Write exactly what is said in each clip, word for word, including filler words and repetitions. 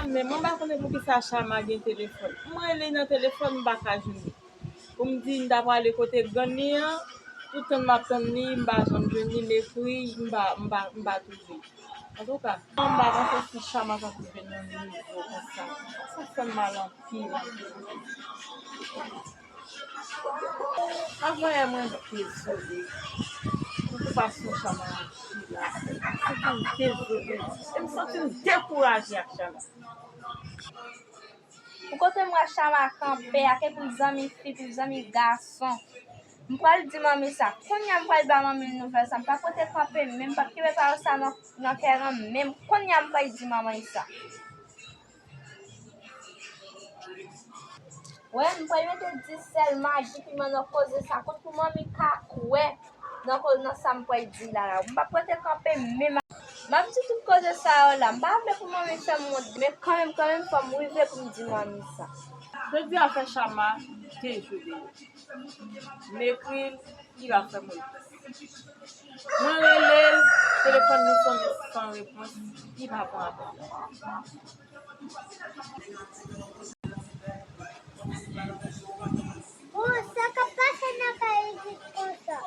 Men mwen pa konnen poukisa Chama gen telefòn. Mwen rele nan telefòn, m pa ka jwenn li. Pou m di m ta prale kote grann li an, tout tann m ap tann li, m pa janm jwenn li, m ekri, m pa, m pa, m pa twouve. Antouka, m pa panse si Chama t ap jwenn yon nivo konsa. Sa fè m mal anpil. Avan yè mwen dezole. Okipasyon Chama an ki la. M santi m dezole. E m santi m dekouraje ak Chama. Pou kote m wè Chama kanpe a, ke pou l zanmi fi, pou l zanmi gason. M pral di manmi sa. Kounye a m pral ba manmi nouvèl sa. M pa pote kanpe menm, m p ap kenbe pawòl sa nan, nan kè an menm. Kounye a m pral di manmi sa. Wè, m pral mete di sèl magi piman nan koze sa. Kot pou manmi ka kwè nan ko-, nan sa m pral di la la. M p ap rete kanpe menm. M ap di tout koze sa yo la. M pa vle pou manmi fè m wont. Men kanmenm, kanmenm, fò m rive pou m di manmi sa. Jodi a fè Chama de jou deyò. M ekri l, li pa fè m repons. Mwen rele l, telefòn li sonnen san repons, li pa pran apèl la. Bon, sa k ap pase nan kay isit konsa?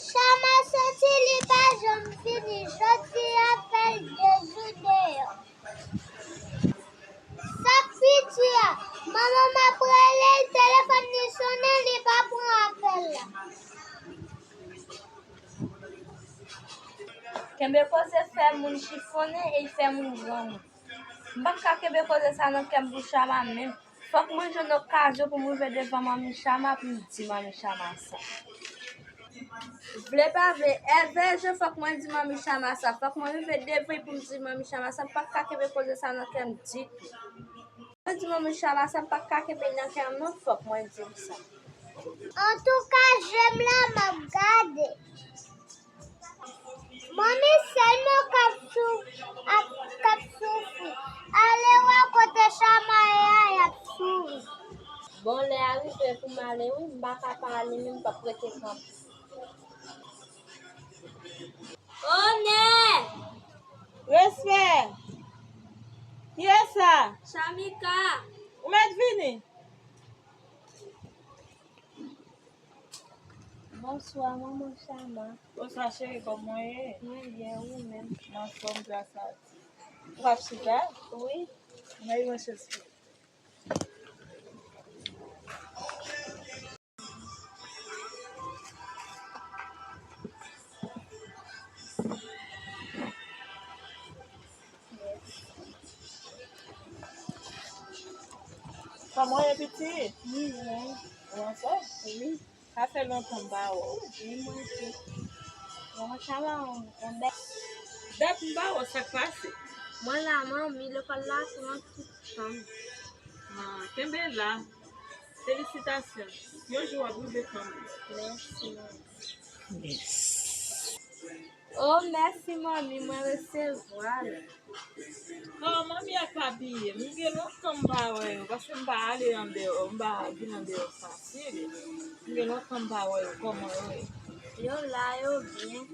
Chama soti, li pa janm vini. Jodi a fè l de jou deyò. Sa k pi di a, manman m ap rele l, telefòn li sonnen, li pa pran apèl la. Kenbe koze fè moun chifonnen e l fè moun granmoun. M p ap ka kenbe koze sa nan kè m pou Chama menm. Fòk mwen jwenn okazyon pou m rive devan manmi Chama pou m di manmi Chama sa. Vle pa vle, èvè je fòk mwen di manmi Chama sa. Fòk mwen rive devan pou m di manmi Chama sa. M p ap ka kenbe koze sa nan kè m ditou. Mwen di manmi Chama sa, m p ap ka kenbe nan kè m non, fòk mwen di l sa. Antouka, je m la, m ap gade. Manmi sèlman k ap sou-, ap, k ap soufri. Ale wè kote Chama ye a, y ap souri. Bon, lè a rive pou m ale wi, m pa ka pa ale menm, m p ap rete kanpe. Onè! Respè! Kiyès sa? Chamika! Ou mèt vini? Bonswa, manman Chama. Bonswa, cheri, kòman w ye? Mwen byen, ou menm? M anfòm, gras a Dye. Ou ap chita? Wi. Mwen, yon chans pou ou. Kòman w ye, pitit? Mwen byen. Ou anfòm? Wi. Sa fè lontan m pa wè w. Wi, mwen tou. Bon, sa va, yon, yon bèt. Dat m pa wè w, sa k pase? Mwen la, manmi, lekòl la, se yon tout tan. Ah, kenbe la. Felisitasyon. Yon jou w ap rive kanmenm. Mèsi, manmi. Yes. Oh, mèsi, manmi, mwen resevwa l. Oh, manmi ak papi, m gen lontan m pa wè yo, paske m pa ale andeyò, m pa vin andeyò fasil. M gen lontan m pa wè yo, kòman yo ye? Yo la, yo byen.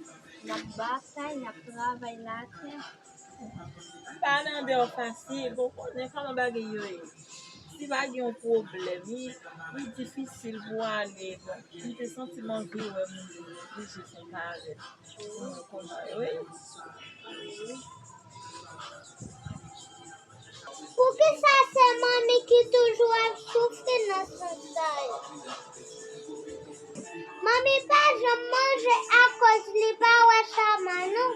N ap batay, n ap travay latè. M pa ale andeyò fasil, bon, ou konnen kòman bagay yo ye. Si pa gen yon pwoblèm, li, li difisil pou w ale. Bon, m te santi m anvi wè moun yo, m oblije fè parèt. Ou konnen kòman yo ye. Poukisa se manmi ki toujou ap soufri nan sans sa yo? Manmi pa janm manje akoz li pa wè Chama non.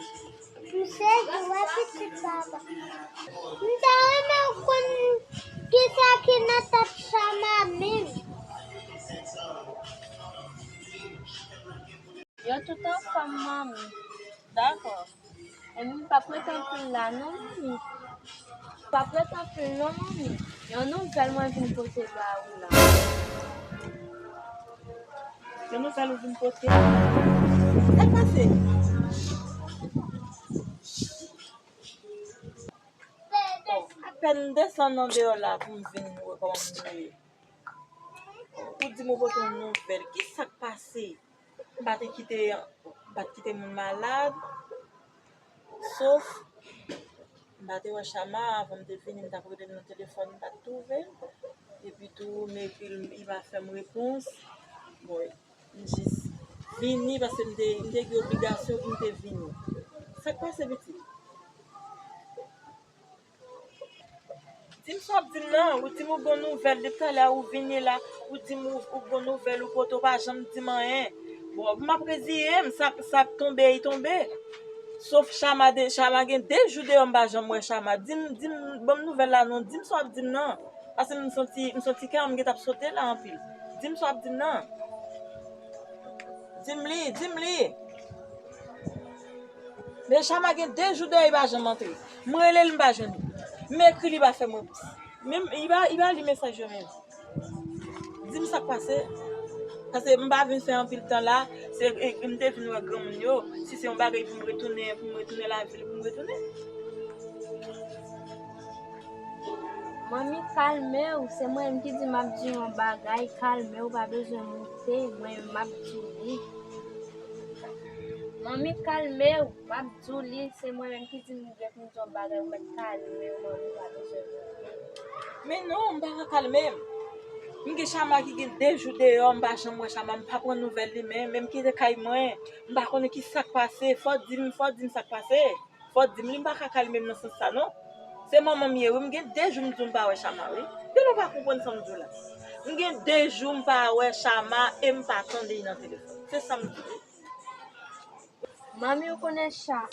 M sezi wè pitit papa. M ta renmen konn kisa ki nan tèt Chama menm. Yo tout anfòm, manmi. Dakò. Epi m p ap rete anpil la non, manmi. M p ap rete anpil non, manmi. Yon nouvèl mwen vin pote ba ou la. Yon nouvèl ou vin pote? Sa k pase? Bon, apèn m desann andeyò la pou m vin wè kòman moun yo ye. Ou di m ou pote yon nouvèl. Kisa k pase? M pa te kite, m pa t kite moun malad. Sof M pa te wè Chama, avan m te vini, m t ap rele l nan telefòn, m pa t twouve l. Epi tou, m ekri l, li pa fè m repons. Bon, m jis vini, paske m te, m te gen obligasyon pou m te vini. Sa k pase, pitit? Di m sa w ap di m nan, ou di m ou gon nouvèl, depi talè a ou vini la, ou di m ou, ou gon nouvèl, ou pote, ou pa janm di m anyen. Bon, m ap reziye m, sa, sa k tonbe, li tonbe. Sof Chama, de, Chama gen de jou deyò, m pa janm wè Chama. Di m, di m, ban m nouvèl la non, di m sa w ap di m nan. Paske m santi, m santi kè m gentan ap sote la anpil. Di m sa w ap di m nan. Di m li, di m li. Men Chama gen de jou deyò, li pa janm antre. M rele l, m pa jwenn li. M ekri, li pa fè m repons. Menm, li pa, li pa li mesaj yo menm. Di m sa k pase. Paske m pa vin fè anpil tan la. Se, e, m te vin wè granmoun yo. Si se yon bagay pou m retounen, pou m retounen lavil, pou m retounen. Manmi, kalme w, se mwen menm ki di m ap di yon bagay, kalme w, pa bezwen moute, mwen menm m ap di w li. Manmi, kalme w, m ap di w li, se mwen menm ki di m gen pou m di yon bagay, ou mèt kalme w, manmi, pa bezwen moute. Men non, m pa ka kalme m. M gen Chama ki gen de jou deyò, m pa janm wè Chama, m pa pran nouvèl li, men, men m kite kay mwen, m pa konnen ki sa k pase, fò w di m, fò w di m sa k pase. Fò w di m li, m pa ka kalme m nan sans sa non. Se manman m ye wi, m gen de jou m di w m pa wè Chama wi. Gen nou pa konprann sa m di w la. M gen de jou m pa wè Chama e m pa tande li nan telefòn. Se sa m di wi. Manmi, ou konnen Cha-,